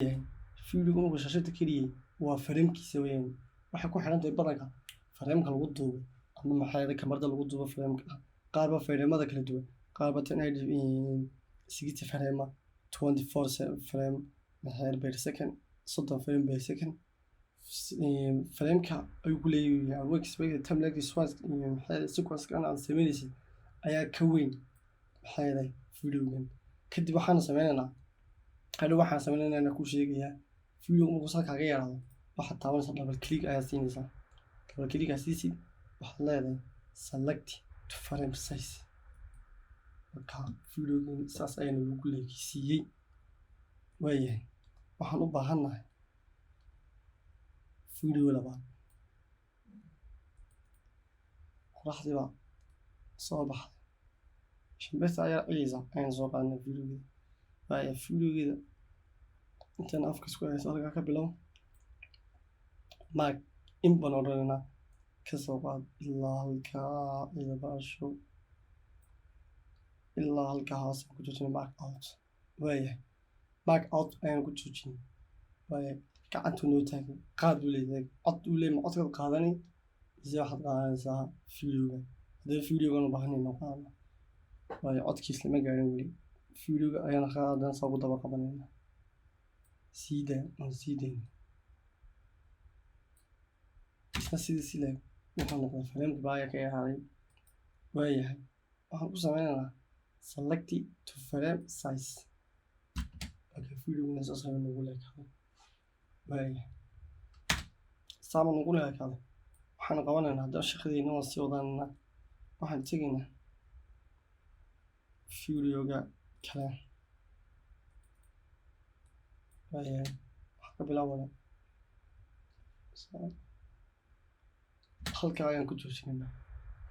Yahay videoga markuu shaashada keliyay waa framekiisa weeyaan. Waxay ku xidhan tahay badanka frameka lagu duubo ama maxaa kamarada lagu duubo frameka ah. Qaarba framada kala duwan, qaarba 1080 60 frame, 24 frame maxaa per second, 30 frame per second. Frameka ayuu ku leeyahay workspace timeline maxaa sequence kan aad sameynaysid ayaa ka weyn maxaa yeelay videogan. Kadib waxaan sameynaynaa, hadhow waxaan sameynaynaa ku sheegayaa. Video markuu saa kaaga yaraado, waxaad taabanaysaa double click ayaa siinaysaa. Double click aad siisid, waxaad leedahay select to frame size. Marka videogan saas ayaana lagu leekisiiyey. Waayahay, waxaan u baahannahay video labaad. Qoraxdii baa soo baxday, shimbirta ayaa ciyeysa ayaan soo qaadanay videogeeda. Waaya, videogeeda intaan afka isku hayso halkaa ka bilow, mark in baan odhanaynaa, ka soo qaad ilaa halkaa ciidabaasho, ilaa halkaa hoose ku joojinay. Mark out. Waayahay, mark out ayaan ku joojinay. Waayahay, gacantuu noo taagay, qaad buu leeyahay, cod uu leeyahay. Ma codkaad qaadanay mise waxaad qaadanaysaa videoga? Haddii videogan u baahanayno qaadano. Waayo, codkiis lama gaarin weli. Videoga ayaan qaadan, saa ugu daba qabanayna. Sii daa, aan sii dayna. Isna sidii si leeg wuxuu noqday frameka baa ayaa ka yaraaday. Waayahay, waxaan ku sameynaynaa select to frame size. Okay, videogana saas ayuu nagu leekaaday. Waayahay, saaba nagu leekaaday. Waxaan qabanaynaa haddaba shaqadeena waan sii wadaanaynaa. Waxaan tegaynaa videoga kale. Waayahay, waxaan ka bilaabanaa halkaa ayaan ku joojinaynaa.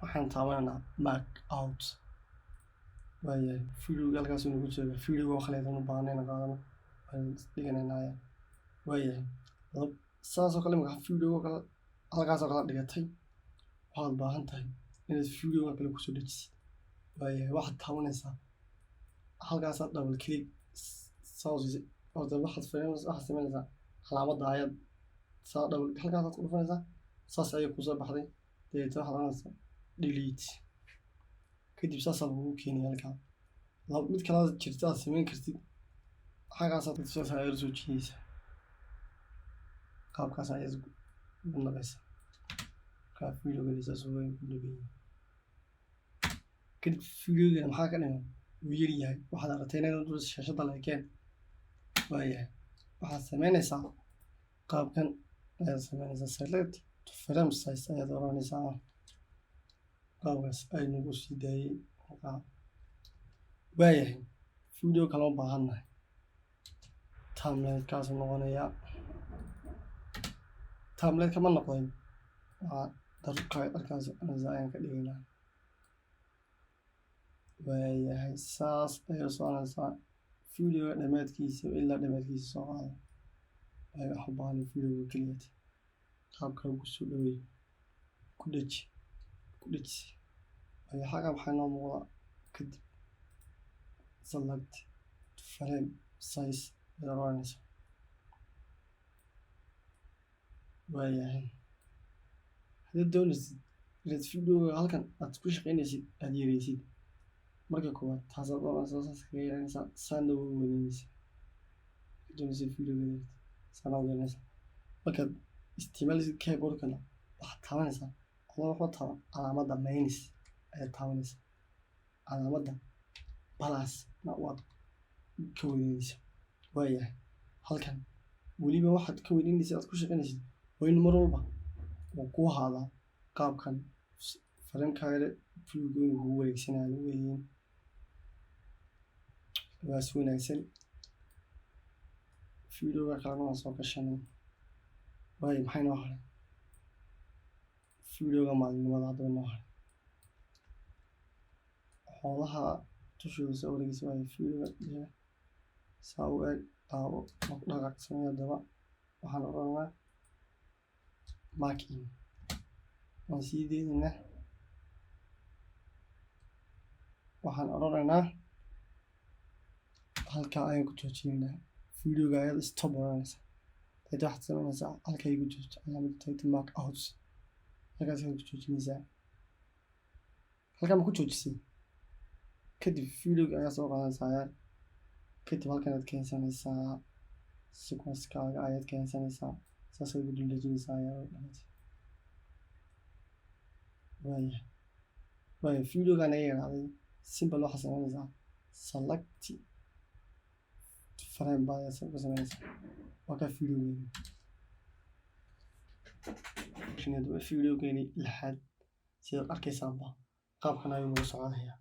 Waxaan taabanaynaa mark out. Waayahay, videoga halkaasuu nagu jooga. Videoga oo kaleetan u baahanay inaan qaadano waan dhiganaynaa. Waayahay, saasoo kale imika videoga kale halkaasoo kale dhigatay, waxaad baahan tahay inaad videoga kale kusoo dejisid. Waayahay, waxaad taabanaysaa halkaasaad double click saa siisay. Horta waxaad sameynaysaa calaamadda ayaad saa double halkaasaad ku dhufanaysaa, saas ayay kusoo baxday. Dabeetna waxaad oranaysaa delete. Kadib saasaa lagugu keenaya halkaa. Mid kalaad jirta aad sameyn kartid, xaggaasaad saas ayaad soo jiidaysaa, qaabkaas ayaad ugu naqaysaa. Markaa videogani saas way ku dhagan yahay. Kadib videogana maxaa ka dhiman? Wuu yar yahay, waxaad aragtay inay dul shaashadda la ekeen. Waayahay, waxaad sameynaysaa qaabkan ayaad sameynaysaa, select to frame size ayaad oranaysaa. Qaabkaas ay nagu sii daayay halkaa. Waayahay, video kale u baahannahay, timelinekaasuu noqonayaa. Timelineka ma noqday? Waa darka dharkaas soconaysa ayaan ka dhigaynaa. Waayahay, saas ayay soconaysaa videoga dhammaadkiisa ilaa dhammaadkiisa soo qaado. Waayo, wax u baahanay videoga keliyaati qaabka lagu soo dhaweeyo, ku dheji, ku dhejisi. Waayo, xagga maxaa noo muuqda? Kadib select frame size ayaad oranaysaa. Waayahay, haddaad doonaysid inaad videoga halkan aad ku shaqeynaysid aad yareysid, marka koowaad taasaad oranaysaa, saas kaga yareynaysaa, saana waa weyneysaa. Doonaysid videoga saana weyneysaa. Markaad isticmaalaysid keyboardkana, waxaad taabanaysaa adoo waxba taaban, calaamadda minus ayaad taabanaysaa, calaamadda plus na waad ka weyneysaa. Waayahay, halkan weliba waxaad ka weyneysid aad ku shaqeynaysid waa in mar walba uu ku ahaadaa qaabkan framekaaga buluuga inuu kugu wareegsanayo weeyaan. Waa si wanaagsan. Videoga kalena waan soo gashanay. Waayo, maxay noo haray? Videoga maalinimada haddaba noo haray, xoolaha dushooda soo wareegaysa. Waayo, videoga saa u eg daawo, dhaqaaq samee. Haddaba waxaan odhanaa mark in, waan sii deynaynaa. Waxaan odhanaynaa halkaa ayaan ku joojinaynaa. Videoga ayaad stop oranaysaa. Dabeetna waxaad samaynaysaa halkay igu joogto calaamada tagta mark out, halkaas ayaad ku joojinaysaa. Halkaa ma ku joojisay? Kadib videoga ayaa soo qaadanaysaa ayaar. Kadib halkan aad keensanaysaa, sequence-kaaga ayaad keensanaysaa, saasaad ugu duldejinaysaa ayaa dhamaatay. Waaya, videogan ayaa yaraaday. Simple, waxaad samaynaysaa select frame baad ku samaynaysaa. Waa kaa videogeeni. Videogeeni lixaad sidaad arkaysaanba qaabkan ayuu nagu soconayaa.